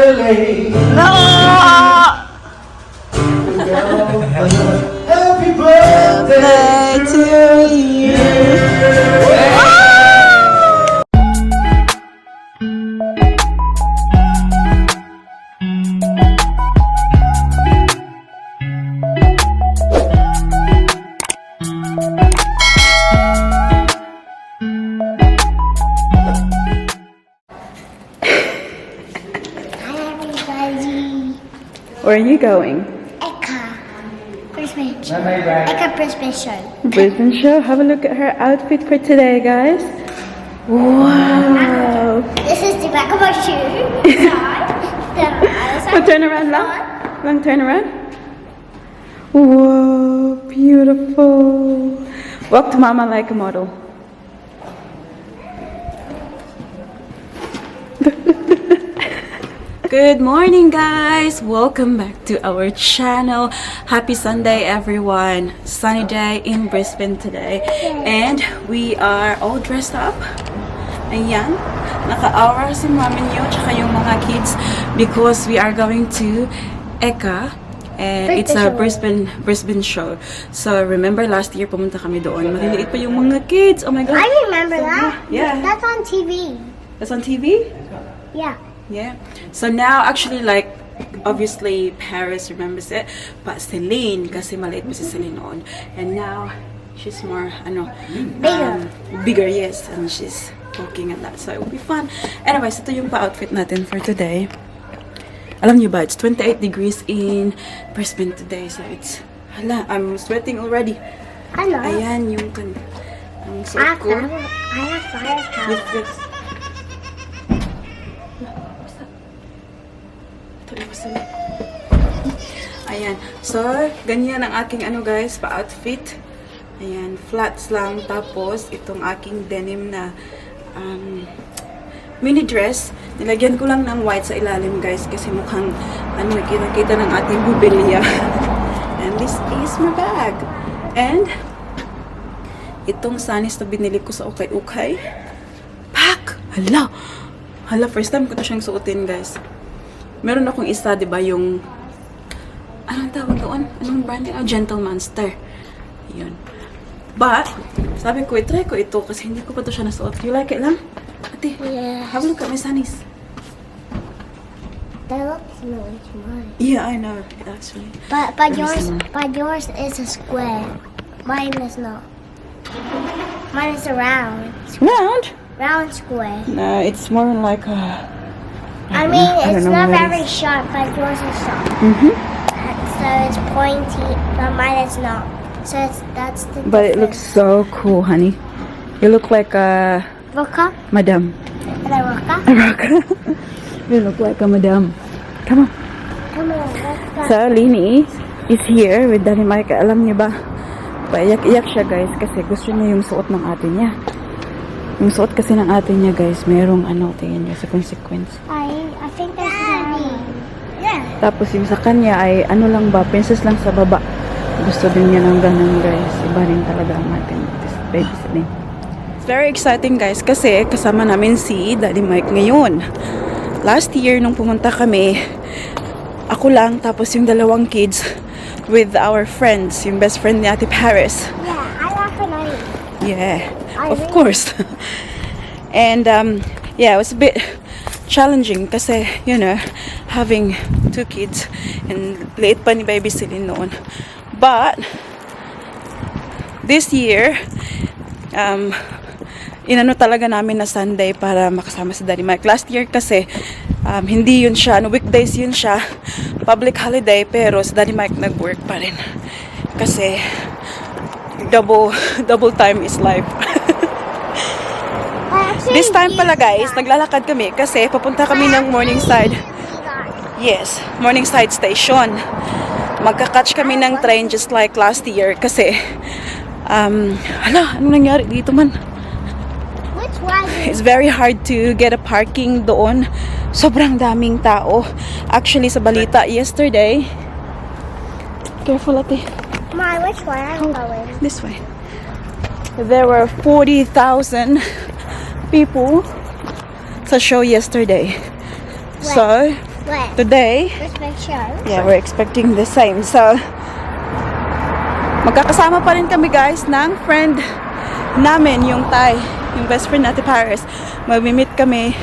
Celine. No! Happy birthday to you. Hi, everybody. Where are you going? Ekka. Brisbane show. Ekka Brisbane show. Brisbane show. Have a look at her outfit for today, guys. Wow. This is the back of my shoe. Side. The other side. Oh, turn around lang. Lang, turn around. Whoa, beautiful. Walk to mama like a model. Good morning, guys. Welcome back to our channel. Happy Sunday, everyone. Sunny day in Brisbane today. And we are all dressed up. Ayan. Naka-aura si mami niyo tsaka yung mga kids because we are going to Ekka. And it's a Brisbane show. So remember last year pumunta kami doon. Maliliit pa yung mga kids. Oh my God. I remember that. Yeah. That's on TV. That's on TV? Yeah. Yeah. So now, actually, like, obviously, Paris remembers it, but Celine, kasi maliit pa si Celine noon. And now, she's more, ano, Bigger. Bigger, yes. And she's talking and that. So it will be fun. Anyways, ito yung pa-outfit natin for today. Alam niyo ba, it's 28 degrees in Brisbane today. So it's, hala, I'm sweating already. I know. Ayan yung, ang I suot have ko. fire. I have firepower. Yes. What's that? Ito yung sila. Ayan. So, ganyan ang aking ano, guys, pa-outfit. Ayan, flats lang. Tapos, itong aking denim na mini dress. Nilagyan ko lang ng white sa ilalim, guys, kasi mukhang ano, kita-kita ng ating bubilya. And this is my bag. And itong sunnies na binili ko sa ukay-ukay. Pak! Hala! Hala, first time ko to siyang suotin, guys. Meron akong isa, di ba, yung, anong tawag doon? Anong brand yun? Oh, Gentle Monster. Yun. But, sabi ko, i-try ko ito kasi hindi ko pa to siya nasuot. You like it lang? Ate, Yes. have a look at my sunnies. That looks similar to mine. Yeah, I know, actually. But Let me yours see mine. but yours is a square. Mine is not. Mine is a round. Round? Round square. No, it's more like a I mean, I don't it's know not what it very sharp, but yours is sharp. So it's pointy, but mine is not. So that's the But it looks so cool, honey. You look like a Rocker madam. and a rocker. A rocker. You look like a madam. Come on. Come on, let's go. So, Lini is here with Daddy Mike. Alam niyo ba, paiyak-iyak siya, guys, kasi gusto niya yung suot ng ate niya. Yung suot kasi ng ate niya, guys, merong ano, tingin niyo sa consequence. I think that's Daddy. Yeah. Tapos yung sa kanya ay ano lang ba, princess lang sa baba. Gusto din niya ng ganun, guys. Iba rin talaga ang ating this baby Celine. It's very exciting, guys, kasi kasama namin si Daddy Mike ngayon. Last year nung pumunta kami, ako lang tapos yung dalawang kids with our friends, yung best friend ni Ate Paris. Yeah, I like banana. Yeah, I of really- course. And yeah, it was a bit challenging kasi, having two kids and liit pa ni baby Celine noon. But this year, inano talaga namin na Sunday para makasama si Daddy Mike. Last year kasi, hindi yun siya, no, weekdays yun siya, public holiday, pero si Daddy Mike nag-work pa rin. Kasi, double, double time is life. This time pala, guys, naglalakad kami kasi papunta kami ng Morningside. Yes, Morningside Station. Magka-catch kami ng train just like last year kasi hala, anong nangyari dito man? Which one? It's very hard to get a parking doon. Sobrang daming tao. Actually, sa balita yesterday, careful, ate. My, which one I'm going? This way. There were 40,000 people sa show yesterday. So, Where? Today, Brisbane Show. Yeah, we're expecting the same. So, magkakasama pa rin kami, guys, ng friend namin, yung Thai, yung best friend natin Paris. Magmi-meet kami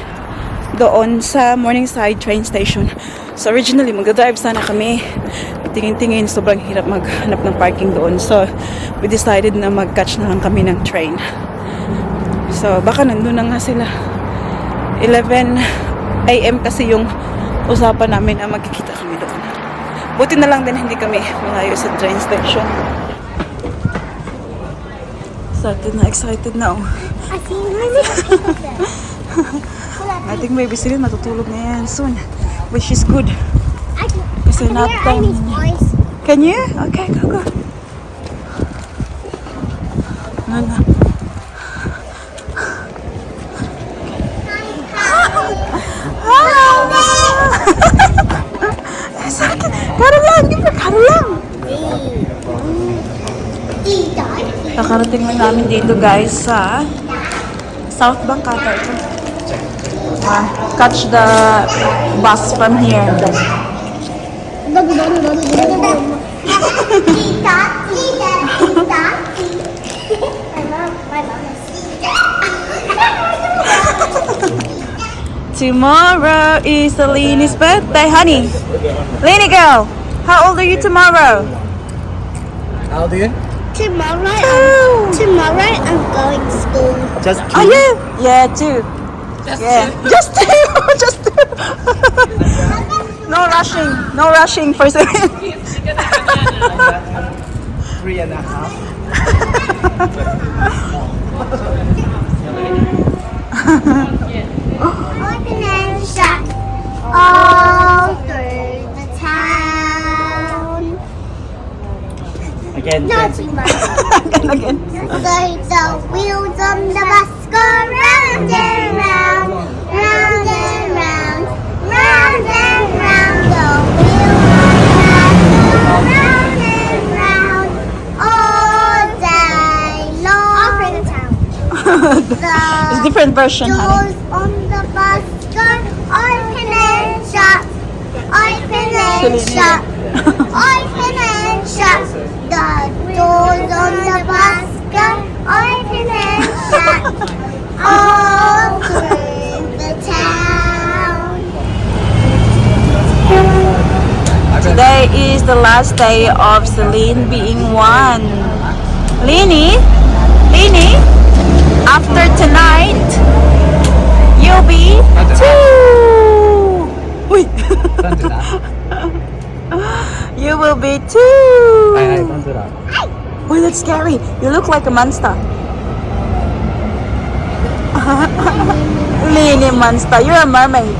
doon sa Morningside train station. So, originally, magdadrive sana kami. Tingin-tingin, sobrang hirap maghanap ng parking doon. So, we decided na mag-catch na lang kami ng train. So, baka nandun na nga sila. 11 a.m. kasi yung usapan namin na magkikita kami doon. Buti na lang din hindi kami malayo sa train station. Excited na, excited na, oh. I see people there. I think maybe sila matutulog na yan soon. Which is good. I Kasi can nap hear time Amy's niya. voice. Can you? Okay, go, go. Ano na? Hi! Sakit. Cuddle lang! Give her cuddle lang! Kakarating lang namin dito, guys, sa South Bank ata ito. Ah, catch the bus from here. Tita, tita, tita. My mom is Tomorrow is Alini's birthday, honey. Lini girl, how old are you tomorrow? How old are you? Tomorrow I'm going to school. Just Oh yeah, 2. Yeah, just two, just two. No rushing, no rushing for Celine. 3.5. Open and shut all through the town. Again. Not too much. Again, again. So the wheels on the bus go round and round, round and round, round and round. The wheels on the bus go round and round all day long. All through the town. It's The different version, honey. doors on the bus go open and shut, open and shut, open and shut. The doors on the bus go open and shut all through the town. Today is the last day of Celine being 1. Lini, Lini, after tonight, you'll be 2. Uy. Don't do that. You will be 2. Hey, hey, don't do that. Uy, that's scary. You look like a monster. Lini monster. You're a mermaid.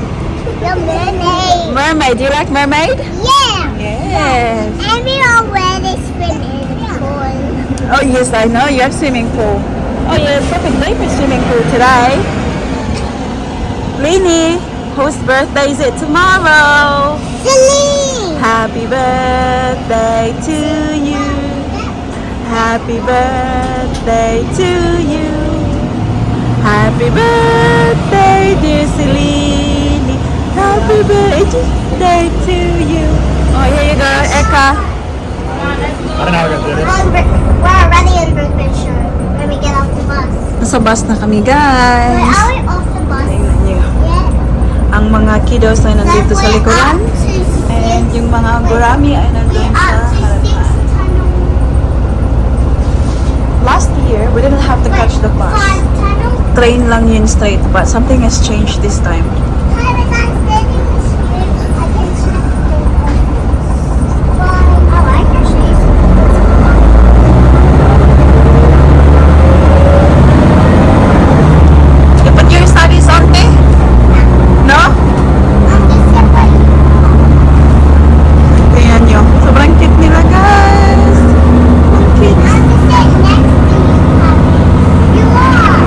The mermaid. Mermaid. Do you like mermaid? Yeah. Yes. Everyone where they swim in the pool. Oh yes, I know. You have swimming pool. Oh yeah, perfect day for swimming pool today. Lini, whose birthday is it tomorrow? Celine. Happy birthday to you. Happy birthday to you. Happy birthday, dear Celine. Happy birthday to you. Oh, here you go, Eka. I don't know how we're gonna do this. We're already in Brisbane Show when we get off the bus. Nasa bus na kami, Wait, guys. are we off the bus Tingnan niyo. yet? Ang mga kiddos ay nandito sa We're likuran. up to six. And yung mga gurami ay We're nandun sa up to harapan. six tunnel. Last year, we didn't have to catch the bus. Five tunnel. Train lang yun straight, but something has changed this time. Hi, I'm standing in the street. I can check the Five. I like your shoes. You put your studies on, te? No? I'm just gonna Tingnan nyo. Sobrang cute nila, guys. Ang cute. I'm just sit next to you, Puppy. You are.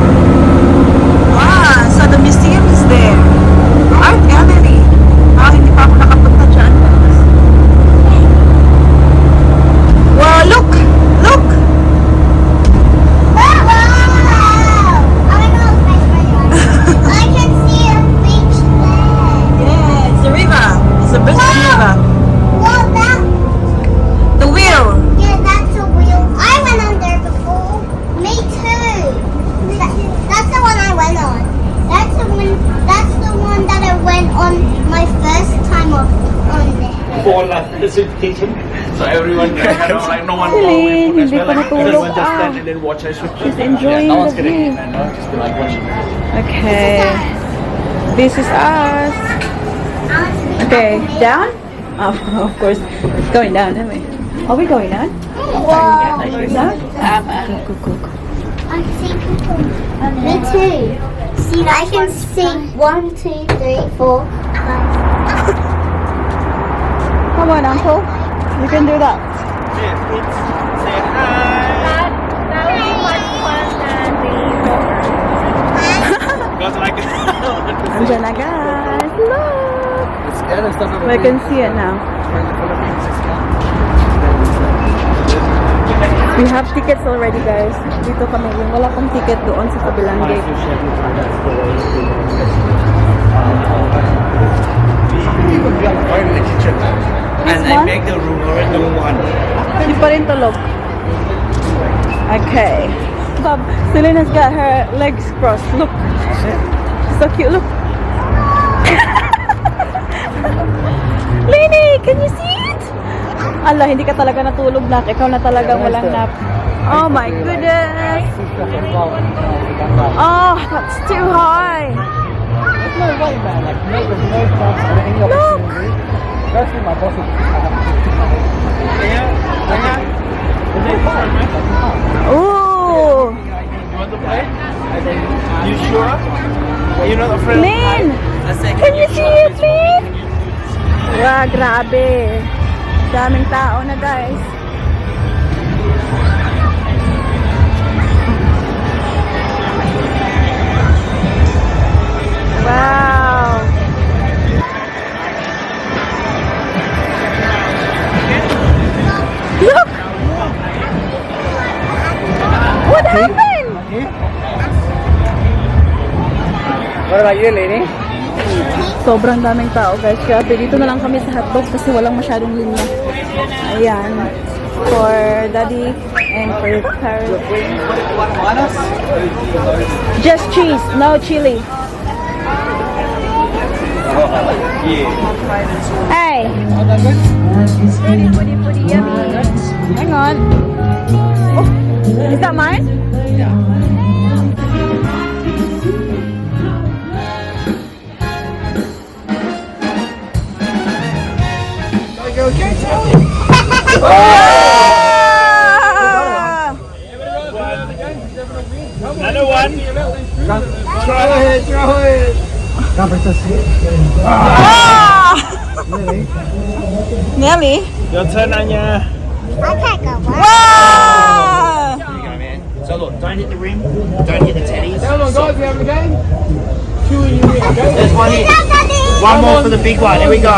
Ah, so the museum is there. Four lattes in kitchen. So everyone kind of like no one Celine, food as hindi well. pa Like, natulog everyone just ah. stand and then watch us. She's enjoying Yeah, no one's the gonna view. eat, man. No, just be like watching. Okay. This is us. Okay, down? Oh, of course. It's going down, anyway. Are we going down? Whoa. Down? Go, go, go, go. I can see people. Me too. See, I can see one, two, three, four, five. Come on, Uncle. You can do that. Say hi. That would be much fun than the Because like Andyan na, guys. Look! It's kind of stuff. We can see it now. We have tickets already, guys. Dito kami. Yung wala pang ticket doon sa kabilang gate. In the kitchen. And I I make the rumor no one. Hindi pa rin tulog. Okay. Bob, Selena's got her legs crossed. Look. So cute. Look. Lini, can you see it? Ala, hindi ka talaga natulog, nak. Ikaw na talagang walang nap. Oh my goodness. Oh, that's too high. There's no way, man. Like, no, there's no chance of any Look. opportunity. Firstly, my boss will Ooh. You want to play? You sure? You're not afraid? Lin! Can you see it, Lin? Wow, grabe. Daming tao na, guys. Wow. Look! What happened? What about you, Lini? Sobrang daming tao, guys. Grabe, dito na lang kami sa hotdog kasi walang masyadong linya. Ayan. For daddy and for parents. Just cheese, no chili. Hey! Yummy. Hang on. Oh, is that mine? Yeah. Go, go, go, Ah! Another one. Throw it, throw it. Ah! Nelly? Your turn, Anya. I can't go one. Ah! There you go, man. So look, don't hit the rim, don't hit the teddies. Come on, guys, we having a game? Two in your ring, okay? There's one here. One more for the big one. Here we go.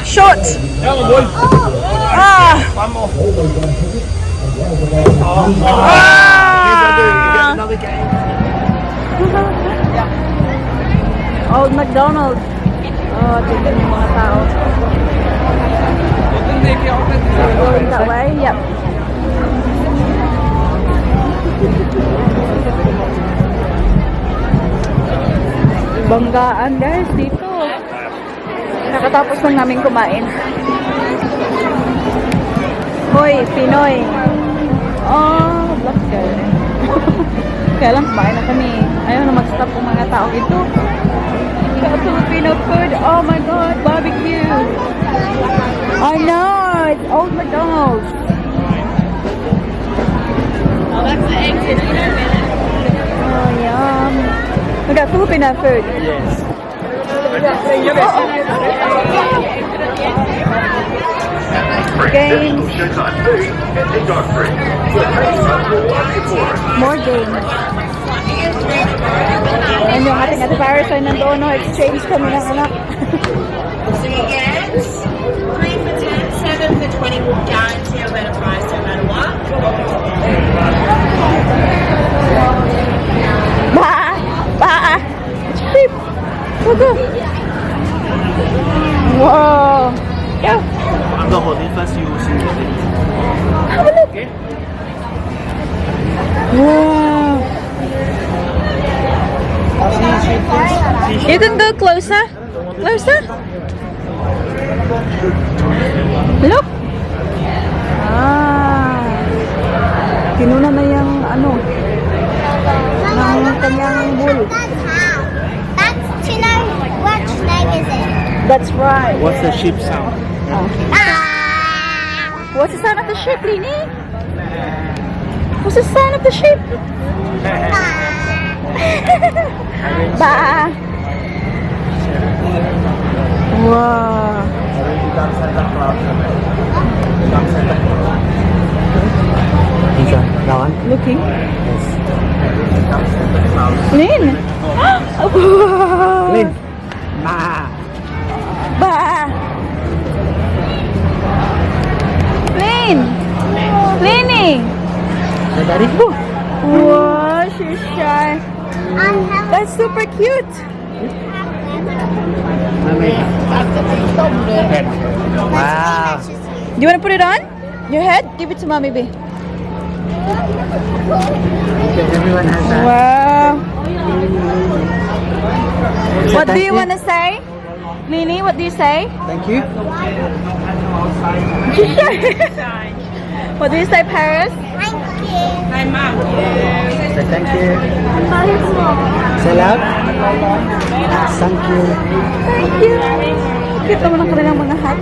Short! Come on, boys. Ah! One more. Ah! You get another game. Old McDonald. Oh, tignan yung mga tao. So we're going that way? Yep. Banggaan, guys, dito. Nakatapos lang namin kumain. Hoy, Pinoy. Oh, black guy. Kaya lang kumain na kami. Ayaw na mag-stop ang mga taong ito. Got Filipino food. Oh my God, barbecue. I know, it's Old McDonald's. Oh, that's the exit. You know, Oh, yum. We got Filipino food. Yes. Oh. Games. More games. And yung ating Ate Paris ay nandoon, no? Exchange kami ng anak. So you get 3 for 10, 7 for 20 will guarantee a better price no matter what. Ba! Ba! Beep! Go, go! Whoa! Go! I'm not holding first. You see. Have a look! Okay. Wow! You can go closer. Closer. Look. Ah. Kinuna na yung ano, ng kanyang wool. That's how. That's to know which name is it. That's right. What's the sheep sound? Ah. What's the sound of the ship, Lini? What's the sound of the ship? Ba. Wow. That one? Looking. Yes. Lin. Wow. Lin. Ma. Ba. Lin. Lini. Daddy? Wow, she's shy. I have That's super cute. Wow. Do you want to put it on your head? Give it to Mommy, B. Okay, everyone has that. Wow. Say What do thank you want to say? Lini, what do you say? Thank you. What do you say, Paris? Thank you. Say thank you. Say loud. Thank you. Thank you. Cute naman ang kanilang mga hat.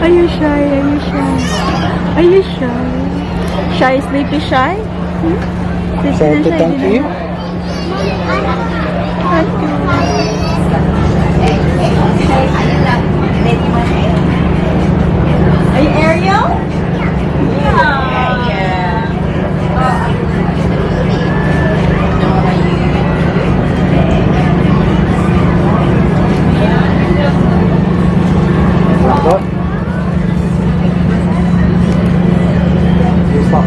Are you shy? Are you shy? Are you shy? Shy, sleepy, shy? Hmm? Sleepy Say na shy, thank di na? you. Thank you. Are you Ariel? Yeah. What? You stop.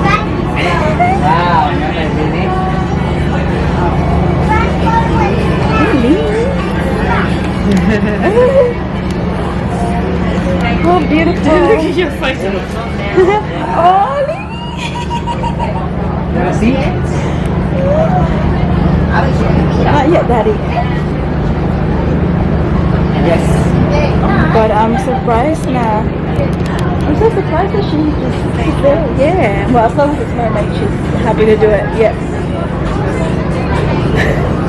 Stop. Wow, Lini. Really? Oh, beautiful. Look at your face. Oh, Lini. You wanna see? Not yet, Daddy. Yes. But I'm surprised now. I'm so surprised that she just she's there. Yeah. Well, as long as it's mermaid, she's happy to do it. Yeah.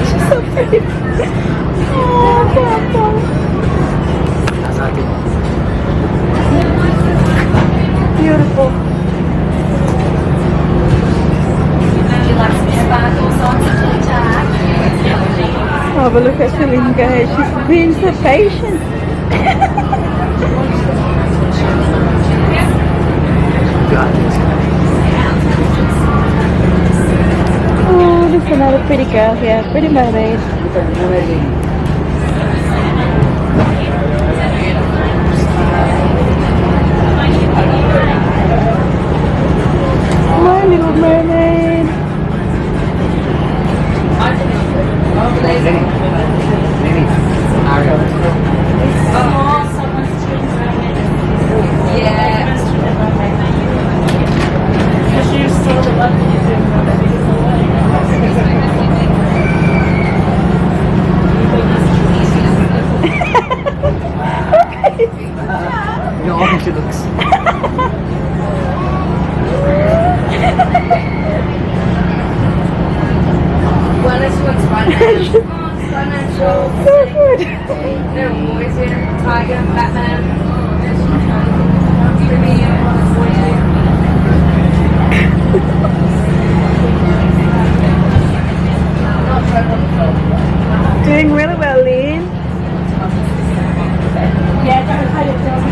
She's so pretty. Oh, Papa. That's happy. Beautiful. Would you like some sparkles on some glitter? Oh, but look at Celine, guys. She's being so patient. Got this. Oh, there's another pretty girl here. Pretty mermaid. Look at mermaid. My Little Mermaid. Lini. Lini. Ariel. Oh, someone's twin mermaid. Yeah. Because you saw the one that you did. Look how awesome she looks. Well, this one's financial. Financial. So good. They're always here. Tiger, Batman. Premium, 42. Doing really well, Lynn. Yeah, don't hide it. Don't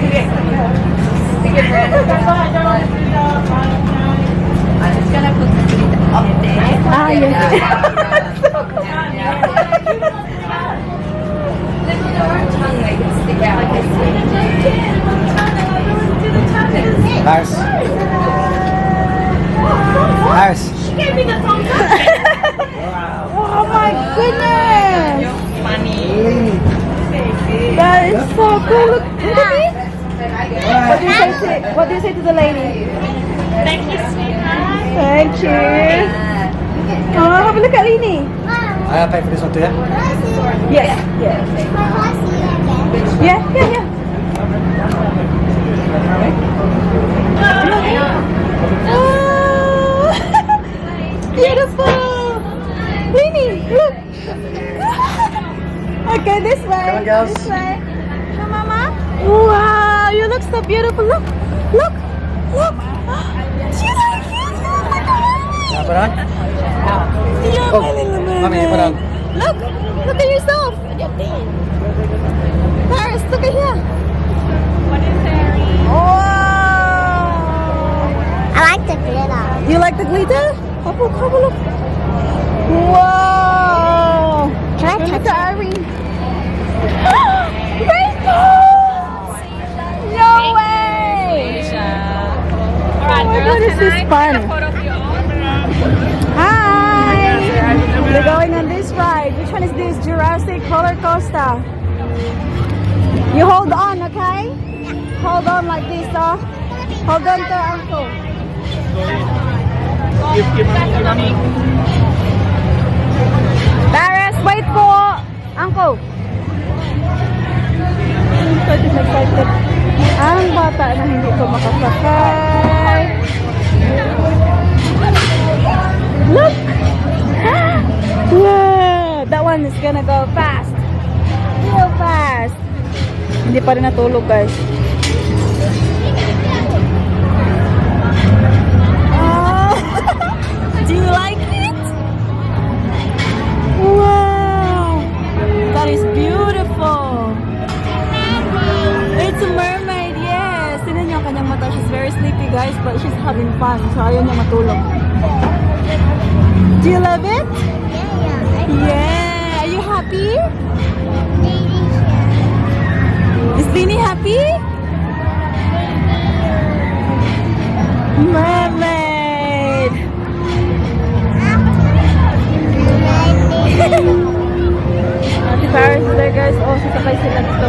I'm just gonna put the lid up there. Ah, yes. They've got their own tongue they can stick out. Like a Lars. Lars. She gave me the thumbs up. Oh my goodness. say? What do you say to the lady? Thank you, sweetheart. Thank you. Oh, have a look at Lini. I pay for this one too, yeah? Yes. Yeah. Oh, beautiful. Lini, look. Okay, this way. Come on, girls. This way. Come, Mama. Wow, you look so beautiful. Look, look, look. She's so cute. You look like a mermaid. Put on? You're Oh, my little mermaid. Mommy, put on. Look, look at yourself. Paris, look at here. Wow. I like the glitter. You like the glitter? Have a look, have a look. Wow. Can I Look touch at Irene. Rainbows! No way! Alright, Oh my girls, God, this can is I fun. take a photo of you all? Hi! We're going on this ride. Which one is this? Jurassic Roller Coaster. You hold on, okay? Hold on like this, oh. Hold on to uncle. Give mommy. Paris, wait for uncle. Excited, excited. Ang bata na hindi ko makasakay. Look! Wow! That one is gonna go fast. Real fast. Hindi pa rin natulog, guys. Oh. Do you like it? Wow! That is beautiful! It's a mermaid, yes! Tingnan niyo ang kanyang mata. She's very sleepy, guys, but she's having fun. So, ayaw niya matulog. Do you love it? Yeah. Yeah! Are you happy? Is Lini happy? Mermaid! Ate Paris is there, guys. Oh, sasakay sila dito.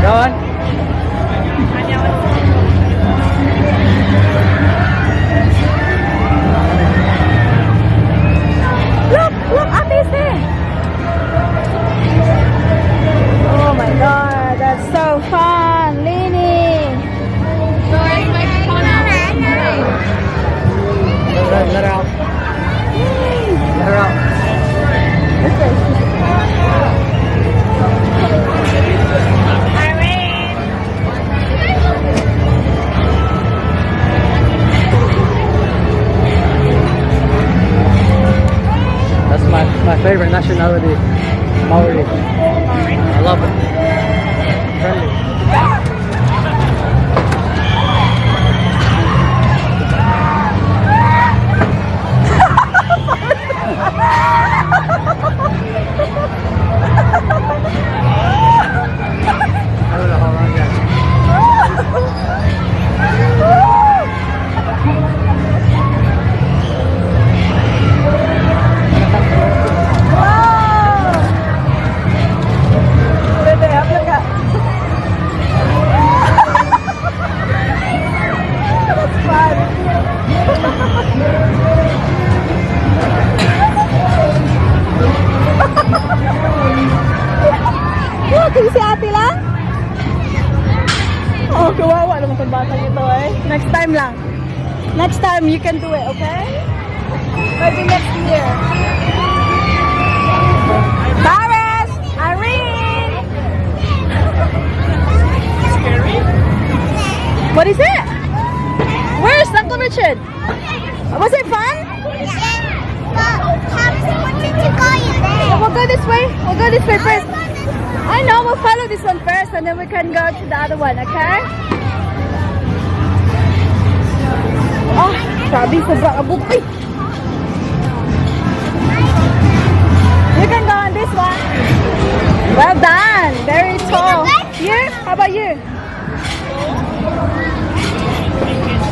Go on. Look! Look! Ate is there! Oh my God! That's so fun! Lini! Sorry, wait for Connor. Let her out. Let her out. This way. Irene. That's my favorite nationality, Maori. I love it. Friendly. I don't know how long yet. Wow! Bebe, have a look at. That's fun. Oh, can you see ate lang? Oh, kawawa naman itong batang ito eh. Next time lang. Next time, you can do it, okay? Maybe next year. Paris! Irene! Scary? What is it? Where's Uncle Richard? Was it fun? Yeah, but Paris wanted to go in there. We'll go this way. We'll go this way first. I know, we'll follow this one first and then we can go to the other one, okay? Oh, grabe, sobrang abot. Ay! You can go on this one. Well done. Very tall. You? How about you?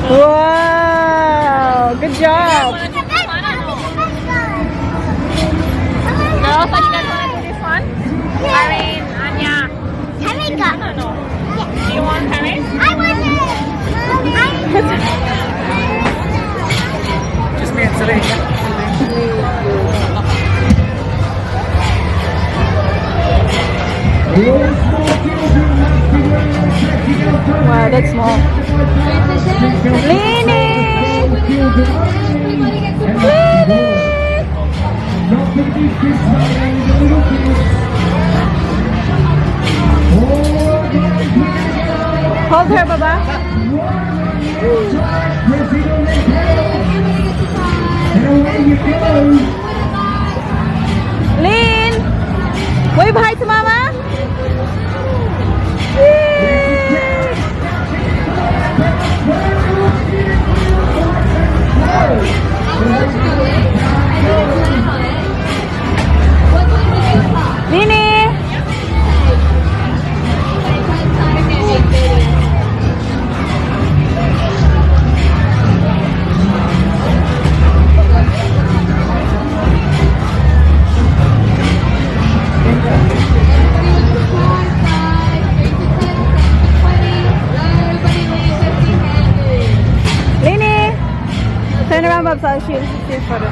Wow! Good job. Girls, are you guys want to do this one? Irene, Anya. Can we go? No. Do you want Paris? I Wow, that's small. Lini! Lini! Hold her, Baba. And away you go. Lin! Wave hi to Mama! Yay! Lini! Lini! Turn around, Bob, so I'll shoot see photo.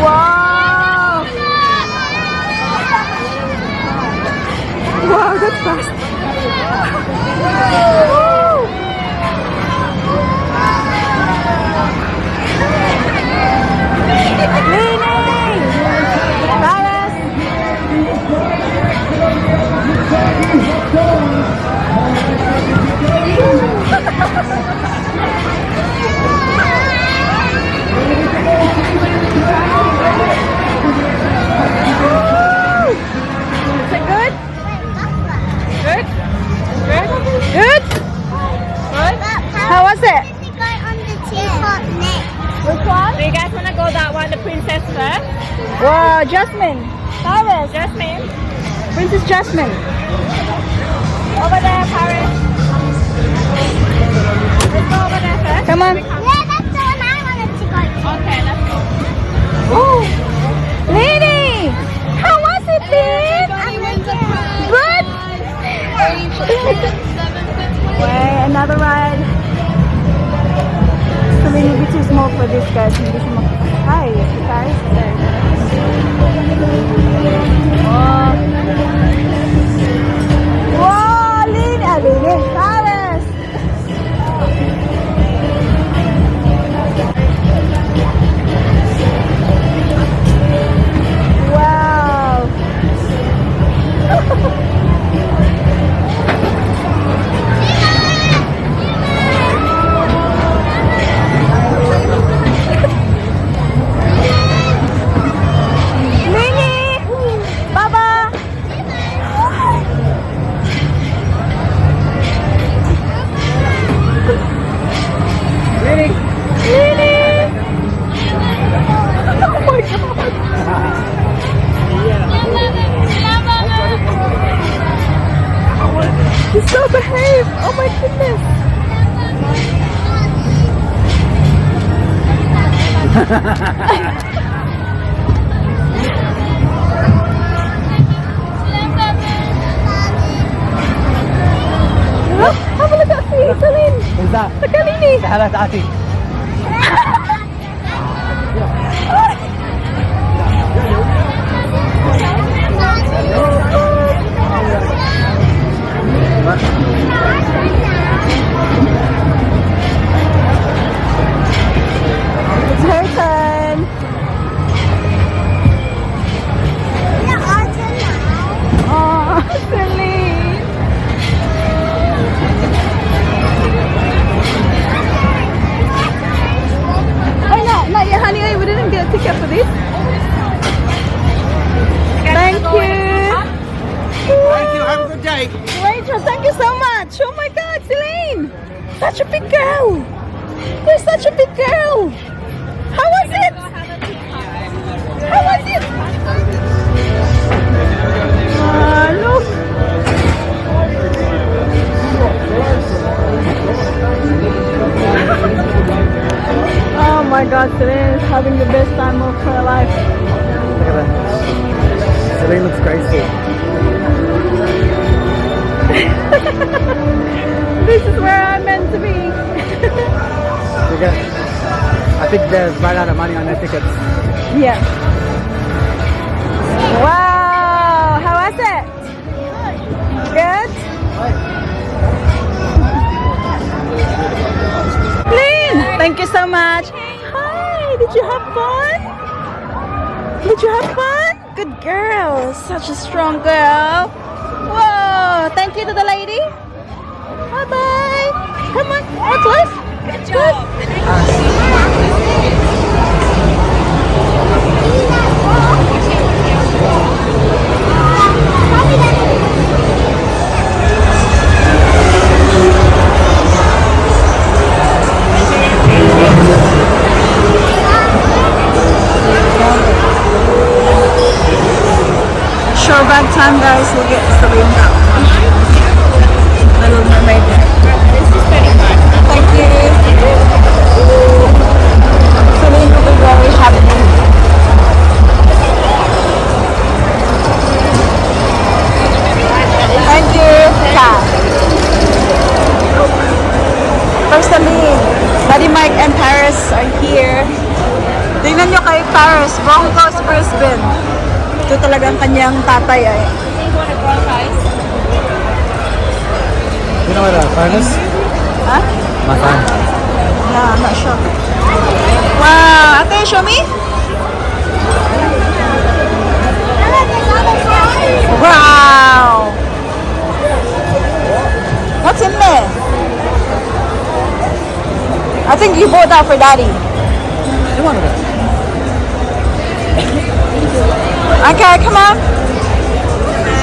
Wow! Wow, that's fast. Woo! Lini! Paris! Is it good? Good? Good? Good? Good? How was it? To go on the teapot next. Which one? Do you guys want to go that one, the princess first? Wow, Jasmine. Paris. Jasmine. Princess Jasmine. Over there, Paris. Let's go over there first. Come on. Yeah, that's the one I wanted to go to. Okay, let's go. Ooh. Lady! How was it, Lynn? Good? Wait, another ride. So maybe too small for this, guys. Hindi siya Hi, si Paris is there. Oh. Wow, Lynn! Ah, Lynn! Paris! Wow! Lini! Baba! Lini! Lini! Oh my God! He's so behaved! Oh my goodness! Look, have a look at Celine! Who's that? Look at Lini! Say hello to Ati. It's her turn! Yeah, our turn now. Oh, Celine! Oh no, not yet, honey. We didn't get a ticket for this. Thank you. Thank you. Have a good day. Rachel, thank you so much. Oh my God, Celine! Such a big girl. You're such a big girl. How was it? How was it? Ah, look. Oh my God, Celine is having the best time of her life. Look at that. Celine looks graceful. This is where I'm meant to be. You get, I think they've run out of money on their tickets. Yeah. Wow! How was it? Good? Clean! Thank you so much. Hi! Did you have fun? Did you have fun? Good girl. Such a strong girl. Whoa! Thank you to the lady. Bye-bye. Come on. Oh, close. Good job. Show bag time, guys. We'll get Celine now. Little Mermaid there. Thank you. Celine will be very happy. Thank you. Ka. First Celine, Daddy Mike and Paris are here. Tingnan nyo kay Paris, Broncos Brisbane. Ito talagang kanyang tatay ay. You know where the phone is? Huh? My phone. Yeah, I'm not sure. Wow, ate, show me. Wow. What's in there? I think you bought that for Daddy. You wanted it. Okay, come on.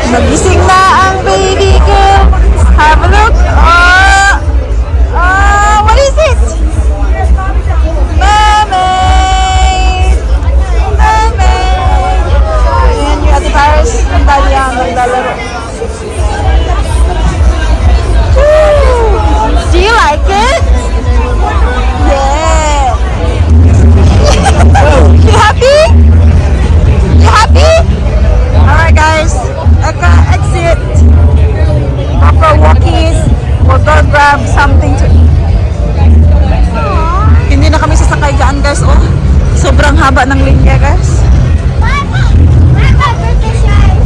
Nagising na ang baby girl. Have a look. Oh, oh, what is it? Mermaid. Mermaid. Ayan yung Ate Paris. Ang Daddy ang naglalaro. Woo! Do you like it? Yeah. You happy? You happy? Alright, guys, Eka exit. After walkies, we'll go grab something to eat. Hindi na kami sasakay dyan, guys. Oh, sobrang haba ng linya, guys. Bye bye. Bye bye, Brisbane Shire.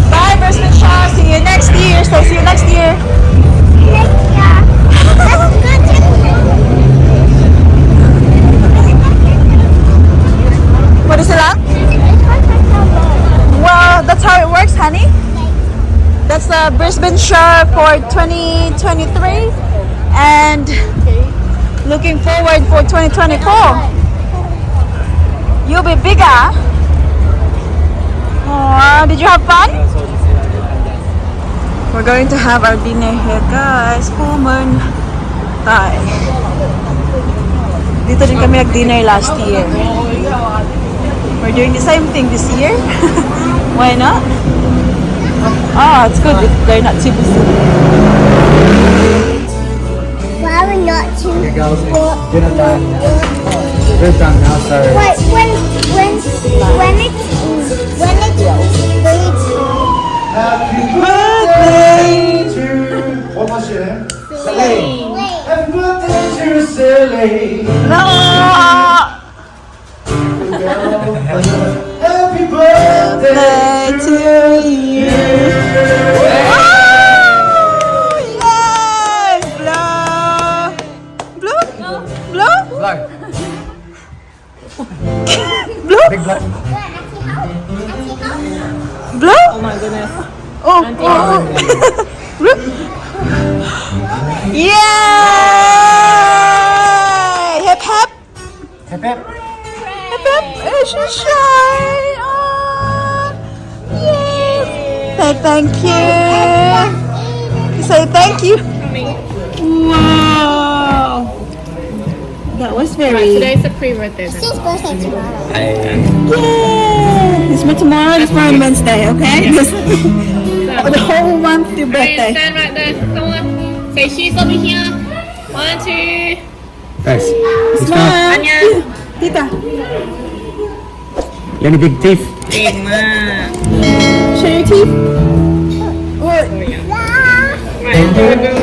Bye, Brisbane Shire. See you next year. So see you next year. Next year. Let's go to What is it lang? Well, that's how it works, honey. That's the Brisbane Shire for 2023 and looking forward for 2024. You'll be bigger. Aw, did you have fun? We're going to have our dinner here, guys. Full Moon Thai. Dito din kami nag-dinner last year. We're doing the same thing this year. Why not? Oh, it's good if they're not too busy. Why we not too Okay, girls, it's dinner time. We're done now, so Wait, when it's food time. Happy birthday to, what was your name? Celine. Wait. Happy birthday to Celine. No! Happy birthday To you. Oh, yes! Blow! Blow? Blow? Blow. Blow? Big blow. Blow? Oh my goodness. Oh. Blow? Yay! Hip hip! Hip hip. Hip hip! Eh, she's shy. Oh, yes. Say thank you. Say thank you. Wow. That was very. Today's a pre-birthday. It's his birthday tomorrow. Yay! It's my tomorrow. It's my Wednesday. Okay. The whole month your Right, birthday. stand right there. Come on. Say cheese over here. One, two. Thanks. Smile. Anya. Tita. You any big teeth? Big man. Show your teeth. What? Right.